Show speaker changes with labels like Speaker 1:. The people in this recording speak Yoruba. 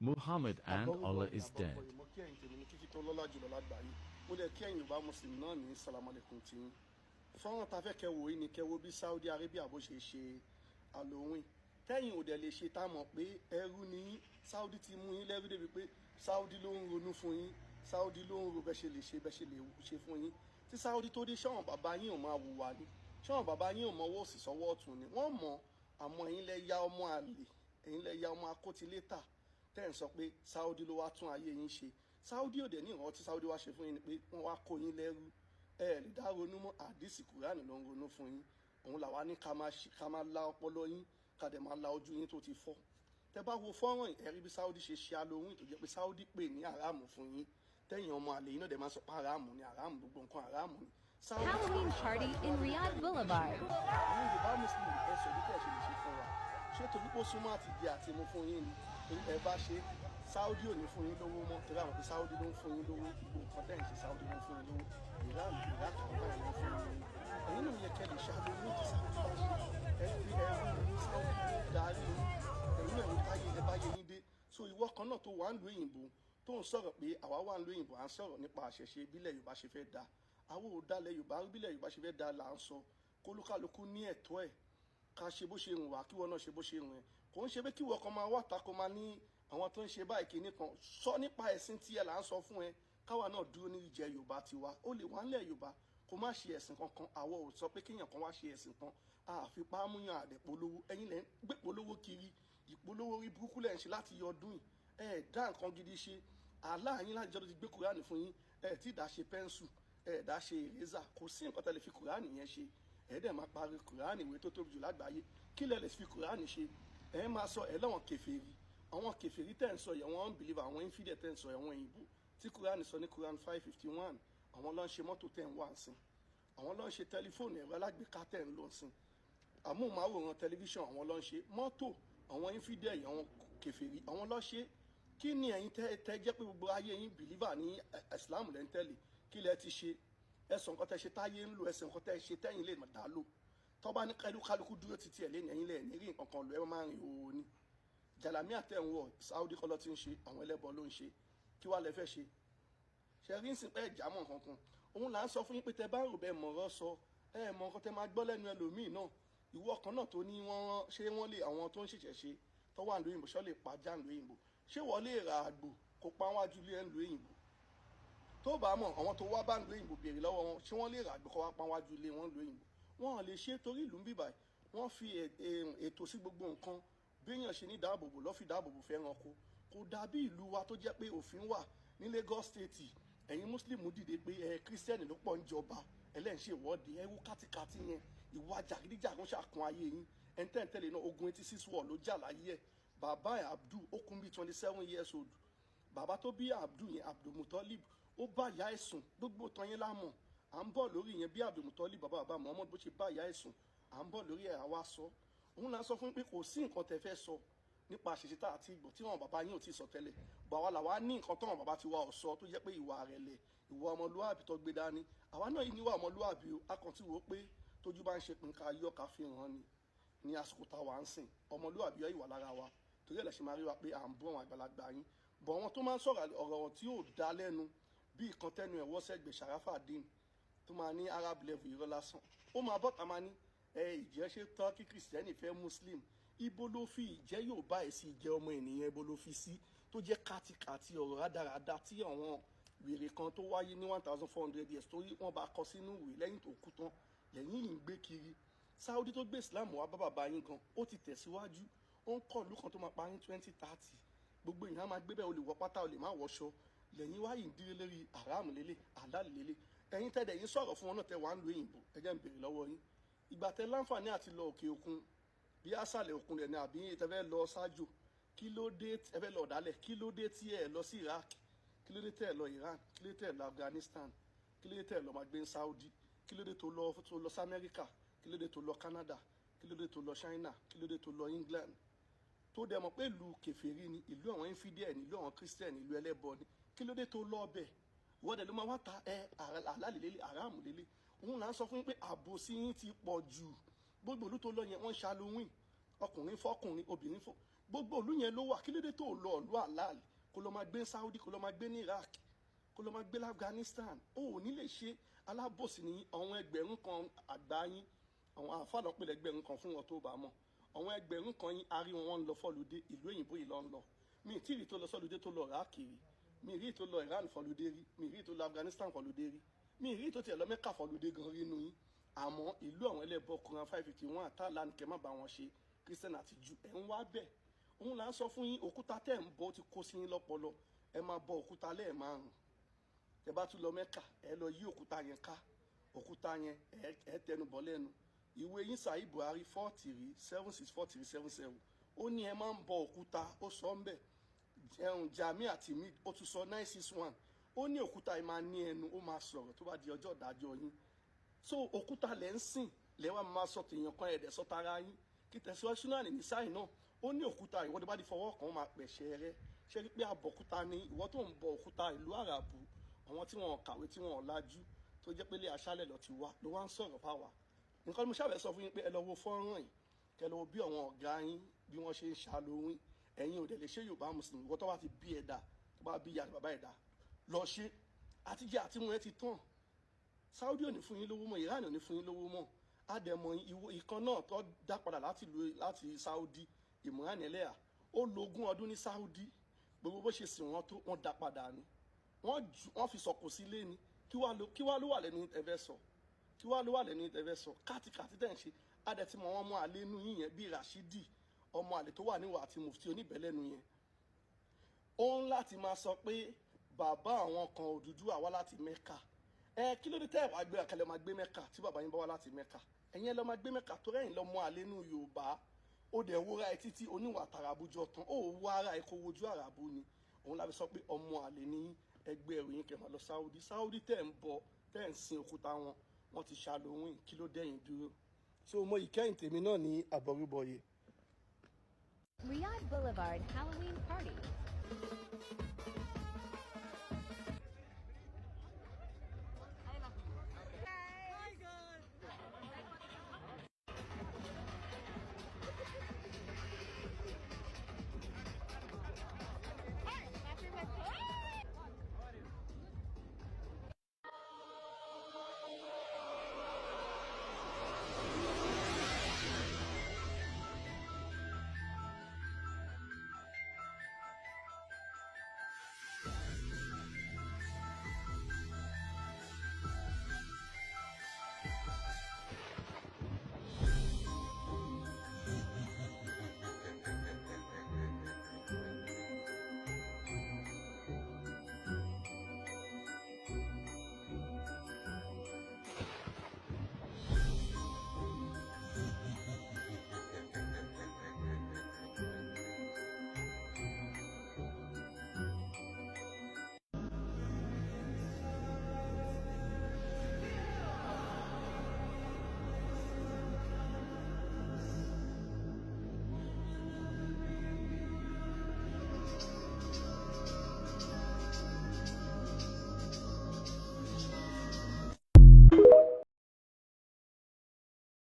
Speaker 1: Muhammad and
Speaker 2: Àbọrúbọ
Speaker 1: Allah is
Speaker 2: àbọ̀bọ̀yè
Speaker 1: dead.
Speaker 2: Mo kí ẹ̀yin tèmi ní kíkí tó lọ́lá jùlọ lágbàáyé. Mo dẹ̀ kí ẹ̀yin Yorùbá Muslim náà ní salam aleikum tí yín. Fọ́nrán ta fẹ́ kẹ́ wò yìí ni kẹ́ wo bí Saudi Arabia bó ṣe ṣe Halloween tẹ́yìn ò dẹ̀ lè ṣe, tá a mọ̀ pé ẹrú ni yín. Saudi ti mú yín lẹ́rú débi pé Saudi ló ń ronú fún yín, Saudi ló ń ro bẹ́ẹ̀ ṣe lè ṣe, bẹ́ẹ̀ ṣe lè ṣe fún yín. Tí Saudi tó dé, ṣọ́wọ́n bàbá yín ò máa wùwà ni? Ṣọ́wọ́n bàbá yín ò mọ ọwọ́ òsì sọ́wọ́ ọ̀tún ni? Wọ́n mọ̀, àmọ́ ẹ̀yin lẹ ya ọmọ àlè, ẹ̀yin lẹ ya ọmọ akótilétà tẹ́ ẹ̀ ń sọ pé Saudi ló wá tún ayé yín ṣe. Saudi ò dẹ̀ ní ìrántí. Saudi wá ṣe fún yín ni pé wọ́n wá kó yín lẹ́rú. Ẹ ẹ̀ lè dá ronú mọ́. Àdìsí Kùránì ló ń ronú fún yín. Òun làwa ní ká máa ká máa la ọpọlọ yín, ká dẹ̀ máa la ojú yín tó ti fọ́. Tẹ́ bá wo fọ́nrán yìí, ẹ rí bí Saudi ṣe ṣe Halloween tó jẹ́ pé Saudi pè ní àràmù fún yín. Tẹ́yìn ọmọ àlè yín náà dẹ̀ máa sọ pé àràmù ni, àràmù, gbogbo nǹkan àràmù ni. Saudi
Speaker 3: Halloween party in Riyadh Boulevard.
Speaker 2: Àwọn Yorùbá Muslim, ẹ sọ bí tẹ̀ ṣe lè ṣe fún wa. Ṣé torí pé ó súnmọ́ àti jẹ àti mu fún yín ni? Torí ẹ bá ṣe, Saudi ò ní fún yín lówó mọ́, torí àwọn pé Saudi ló ń fún yín lówó. Gbogbo nǹkan tẹ̀ ń ṣe, Saudi ló ń fún yín lówó. Iran, Iraq, àwọn báyìí ló ń fún yín lówó. Ẹ̀yin náà yẹ kẹ́ lè ṣe Halloween tí Saudi bá ṣe. Ẹ fi ẹrú ní Saudi ló darí yín. Ẹ̀yin náà ló táyé ẹ bá yẹ yín dé. So ìwọ kan náà tó wà ń lu òyìnbó, tó ń sọ̀rọ̀ pé àwa wà ń lu òyìnbó, à ń sọ̀rọ̀ nípa àṣẹṣe bílẹ̀ Yorùbá ṣe fẹ́ da. Àwọn ò dalẹ̀ Yorùbá. Bílẹ̀ Yorùbá ṣe fẹ́ da là ń sọ. Kólúkálukú ní ẹ̀tọ́ ẹ̀, ká ṣe bó ṣe rùn wá, kí wọ́n náà ṣe bó ṣe rùn ẹ̀. Kò ń ṣe pé kí wọ́n kan máa wá ta kó máa ní àwọn tó ń ṣe báyìí kìíní kan sọ nípa ẹ̀sìn tiẹ̀ là ń sọ fún ẹ. Káwa náà dúró ní ìjẹ Yorùbá tiwa. Ó lè wá ńlẹ̀ Yorùbá kó má ṣe ẹ̀sìn kankan. Àwọ̀ ò sọ pé kéèyàn kan wá ṣe ẹ̀sìn kan. Àfipá múyàn àdẹ̀polówó. Ẹ̀yin lẹ́ ń gbé polówó kiri, ìpolówó rí burúkú lẹ́ ń ṣe láti yọ ọdún yìí. Ẹ̀ dá nǹkan gidi ṣe àlá yín láti jọ́ tó ti gbé Kúránì fún yín. Ẹ̀ tí dá ṣe pencil, ẹ̀ dá ṣe eraser. Kò sí nǹkan tẹ́ lè fi Kúránì yẹn ṣe. Ẹ̀ dẹ̀ máa parí Kúránì, ìwé tó tóbi jù lágbàáyé. Kí lẹ lè fi Kúránì ṣe? Ẹ̀ máa sọ ẹ̀ lọ́wọ́n kèfèrí. Àwọn kèfèrí tẹ̀ ń sọ yẹn, àwọn unbeliever, àwọn infidel tẹ̀ ń sọ yẹn, àwọn òyìnbó tí Kúránì sọ ní Quran 5:51, àwọn ló ń ṣe mọ́tò tẹ̀ ń wá ń sìn, àwọn ló ń ṣe tẹlifóònù, ẹ̀rọ alágbèéká tẹ̀ ń lò ń sìn, amóhùnmáwòrán, tẹlifíṣàn, àwọn ló ń ṣe mọ́tò. Àwọn infidel, àwọn kèfèrí, àwọn ló ṣe. Kí ni ẹ̀yin tẹ́ jẹ́ pé gbogbo ayé yín believer ní Islam lẹ́ ń tẹ̀lé? Kí lẹ ti ṣe? Ẹ̀sùn nǹkan tẹ́ ṣe táyé ń lò, ẹ̀sùn nǹkan tẹ́ ṣe tẹ́yìn lè dá lò. Tọ́ba ní kálukú dúró títí ẹ̀ lẹ́yìn, ẹ̀yin lẹ̀ ní rí nǹkan kan lò. Ẹ máa rìn òun ni jàlámíà tẹ̀ ń wọ̀, Saudi kọ́ ló ti ń ṣe, àwọn ẹlẹ́bọ ló ń ṣe. Kí wàá lẹ fẹ́ ṣe? Ṣe rí ń sìn pé ẹ̀já mọ̀ nǹkan kan? Òun là ń sọ fún yín pé tẹ bá rò bẹ́ẹ̀ mọ̀rọ̀ sọ, ẹ mọ̀ nǹkan tẹ máa gbọ́ lẹ́nu ẹlòmíì náà. Ìwọ kan náà tó ní wọ́n ṣé wọ́n lè, àwọn tó ń ṣẹ̀ṣẹ̀ ṣe tó wà lóyìnbó, ṣọ́ lè pa já lóyìnbó? Ṣé wọ́n lè ra àgbò kó pa wájú ilé ẹ̀ ń lóyìnbó? Tó bá mọ̀, àwọn tó wá bá ń lóyìnbó, béèrè lọ́wọ́ wọn, ṣé wọ́n lè ra àgbò kó wá pa wájú ilé wọn lóyìnbó? Wọ́n lè ṣe, torí ìlú ń bíbà, wọ́n fi ètò sí gbogbo nǹkan. Béèyàn ṣe ní dáàbòbò lọ́ fi dáàbòbò fẹ́ràn kó kò dàbí ìlú wa tó jẹ́ pé òfin wà ní Lagos State. Ẹ̀yin Muslim dìde pé ẹ Christian ló pọ̀ ń jọba, ẹlẹ́yìn ìwọ́de ẹrú kátikàti yẹn, ìwà jàgídíjàgan ṣàkún ayé yín. Ẹ̀ńtẹ̀ǹtẹ̀lẹ̀ náà, ogun 86 war ló jà láyé ẹ̀. Bàbá ẹ̀ Abdul, ó kún bíi 27 years old. Bàbá tó bí Abdul yẹn, Abdulmutalib, ó bá ìyá ẹ̀ sùn. Gbogbo tán yẹn lámọ̀, à ń bọ̀ lórí yẹn. Bí Abdulmutalib, bàbá bàbá Muhammad, bó ṣe bá ìyá ẹ̀ sùn, à ń bọ̀ lórí ẹ̀, àwa sọ. Òun là ń sọ fún pé kò sí nǹkan tẹ́ fẹ́ sọ nípa àṣìṣe tá àti ìgbọ̀ tí wọn bàbá yín ò tí ì sọ tẹ́lẹ̀ bọ̀. Àwa làwa ní nǹkan tọ́wọ́n bàbá ti wá ọ̀ sọ, tó jẹ́ pé ìwà rẹ̀lẹ̀, ìwà ọmọlúwàbí tó gbé dání. Àwa náà yìí níwà ọmọlúwàbí o. A kàn ti wò ó pé tójú bá ń ṣe pín ká yọ ká fi hàn ni ní àsìkò táwa ń sìn. Ọmọlúwàbí yọ ìwà lára wa, torí ẹ̀ lè ṣe máa rí wa pé à ń bú àwọn àgbàlagbà yín bọ̀. Àwọn tó máa ń sọ̀rọ̀ ọ̀rọ̀ tí yóò dá lẹ́nu, bí ìkan tẹ́nu ẹ̀ wọ́sẹ̀gbẹ̀ Sharafadin tó máa ní Arab level, irọ́ lásán. Ó máa bọ́ta, máa ní ẹ ìjẹ́ ṣe tán kí Christian fẹ́ Muslim. Ibo ló fi ìjẹ́ Yorùbá ẹ̀ sí? Ìjẹ́ ọmọ ènìyàn, ibo ló fi sí tó jẹ́ kátikàti ọ̀rọ̀ rádaràda tí àwọn wèrè kan tó wáyé ní 1400 years torí wọ́n bá kọ sínú ìwé lẹ́yìn tó kú tán lẹ́yìn yìí ń gbé kiri? Saudi tó gbé Islam wá bá bàbá yín gan, ó ti tẹ̀síwájú. Ó ń kọ́ ìlú kan tó máa parí ní 2030. Gbogbo èèyàn á máa gbé bẹ́ẹ̀. O lè wọ pátá, o lè má wọṣọ. Lẹ́yìn wáyé ń dírí lérí haram lélẹ̀, halal lélẹ̀. Ẹ̀yin tẹ́lẹ̀ yín sọ̀rọ̀ fún wọn náà, tẹ́ wàá ń lo òyìnbó, ẹ jẹ́ ń béèrè lọ́wọ́ yín. Ìgbà tẹ́ láǹfààní àti lọ òkè òkun, bí àṣàlẹ̀ òkun rẹ̀ ni, àbí tẹ́ fẹ́ lọ ṣáájú, kí ló dé ẹ fẹ́ lọ ọ̀dálẹ̀? Kí ló dé tí ẹ lọ sí Iraq? Kí ló dé tẹ́ ẹ lọ Iran? Kí ló dé tẹ́ ẹ lọ Afghanistan? Kí ló dé tẹ́ ẹ lọ máa gbé ní Saudi? Kí ló dé tó lọ sí Amẹ́ríkà? Kí ló dé tó lọ Canada? Kí ló dé tó lọ China? Kí ló dé tó lọ England, tó dẹ̀ mọ̀ pé ìlú kèfèrí ni, ìlú àwọn infidel ni, ìlú àwọn Christian, ìlú ẹlẹ́bọ ni? Kí ló dé tó lọ bẹ̀? Ìwọ́dẹ̀ ló máa wá ta ẹ àlálì lélẹ̀, àràmù lélẹ̀. Òun là ń sọ fún yín pé àbòsí yín ti pọ̀ jù. Gbogbo ìlú tó lọ yẹn, wọ́n ń ṣe Halloween, ọkùnrin fọkùnrin, obìnrin fọ. Gbogbo Gbogbo ìlú yẹn ló wà. Kí ló dé tó lọ ìlú halal, kó lọ máa gbé ní Saudi, kó lọ máa gbé ní Iraq, kó lọ máa gbé ní Afghanistan? Ó ò ní lè ṣe. Alábòsí ní àwọn 1000 àgbà yín, àwọn àfàlọ́ pèlè 1000 fún wọn tó bá mọ̀. Àwọn 1000 yín arí wọn, wọ́n ń lọ for holiday. Ìlú òyìnbó yìí lọ ń lọ. Mi tí ì rí tó lọ for holiday tó lọ Iraq rí, mi rí tó lọ Iran for holiday rí, mi rí tó lọ Afghanistan for holiday rí, mi rí tó tiẹ̀ lọ Mẹ́kà for holiday gan rí inú yín. Àmọ́ ìlú àwọn ẹlẹ́bọ Quran 551 àtàlà nìkẹ́ má bá wọn ṣe, Christian àti Jew, ẹ̀ ń wá bẹ́ẹ̀. Òun là ń sọ fún yín. Òkúta tẹ́ ń bọ ti kó sí yín lọ́pọlọ. Ẹ máa bọ òkúta lẹ́ẹ̀márùn. Tẹ́ bá tún lọ Mẹ́kà, ẹ lọ yí òkúta yẹn ká, òkúta yẹn ẹ tẹnu bọ̀ lẹ́nu. Ìwé yín, Sahih Buhari 43764377, ó ní ẹ máa ń bọ òkúta. Ó sọ ń bẹ̀ ẹ̀hún Jami àti mi. Ó tún sọ 961, ó ní òkúta yìí máa ní ẹnu, ó máa sọ̀rọ̀ tó bá di ọjọ́ ìdájọ́ yín. So òkúta lẹ́ ń sìn lẹ́wọ̀n máa sọ tèèyàn kan, ẹ̀dẹ̀ sọ tara yín. Kí tẹ̀síwájú náà ní sáì náà, ó ní òkúta ìwọ́n tó bá di fọwọ́ kan, ó máa pẹ̀ṣẹ̀ rẹ. Ṣé rí pé abọ̀kúta ni ìwọ tó ń bọ òkúta ìlú àràbù, àwọn tí wọn kàwé, tí wọn lajú, tó jẹ́ pé ilé aṣálẹ̀ lọ ti wá ló wá ń sọ̀rọ̀ fáwa? Nǹkan tí mo ṣàbẹ̀ sọ fún yín pé ẹ lọ wo fọ́nrán yìí, kẹ lọ wo bí àwọn ọ̀gá yín bí wọ́n ṣe ń ṣàlóyún. Ẹ̀yin ò dẹ̀ lè ṣe Yorùbá Muslim. Ìwọ tó bá ti bí ẹ̀dá, tó bá bí ìyá àti bàbá ẹ̀dá lọ ṣe. Àtijọ́ àti wọn ẹ ti tán. Saudi ò ní fún yín lówó mọ́, Iran ò ní fún yín lówó mọ́. Àdẹ̀mọ̀ ìwọ ìkan náà tó dá padà láti lu láti Saudi, Imran Ẹlẹ́yà, ó lo 20 ọdún ní Saudi. Gbogbo bó ṣe sìn wọ́n tó, wọ́n dá padà ni. Wọ́n ju wọ́n fi sọ̀kò sílé ni. Kí wá ló wà lẹ́nu ẹ̀fẹ́ sọ? Kí wá ló wà lẹ́nu ẹ̀fẹ́ sọ? Káàtìkàtì tẹ̀ ń ṣe, adẹ̀ tí mo wọ́n mú àlẹ́ inú yín yẹn bíi Rashidi, ọmọ àlè tó wà níwà àti mufti oníbẹ̀lẹ́nu yẹn, ó ń láti máa sọ pé bàbá àwọn kan Odùduwà wá láti Mẹ́kà. Ẹ kí ló dé tẹ́ ẹ̀ wá gbé àkàlẹ̀ máa gbé Mẹ́kà tí bàbá yín bá wá láti Mẹ́kà? Ẹ̀yin ẹ lọ́ máa gbé Mẹ́kà tó rẹ́yìn lọ́ mọ́ àlẹ́ inú Yorùbá. Ó dẹ̀ wúra ẹ títí oníwà tàràbùjọ tán, ó wú ara ẹ kó wojú àràbù ni. Òun láti sọ pé ọmọ àlè ní ẹgbẹ́ ìròyìn kẹfà lọ Saudi. Saudi tẹ̀ ń bọ, tẹ̀ ń sin òkúta wọn, wọ́n ti ṣàlòwìn. Kí ló dẹ̀yìn dúró? So mo ìkẹyìn tèmi náà ní àbọ̀rúbọ̀yè.
Speaker 3: Riyadh Boulevard Halloween Party.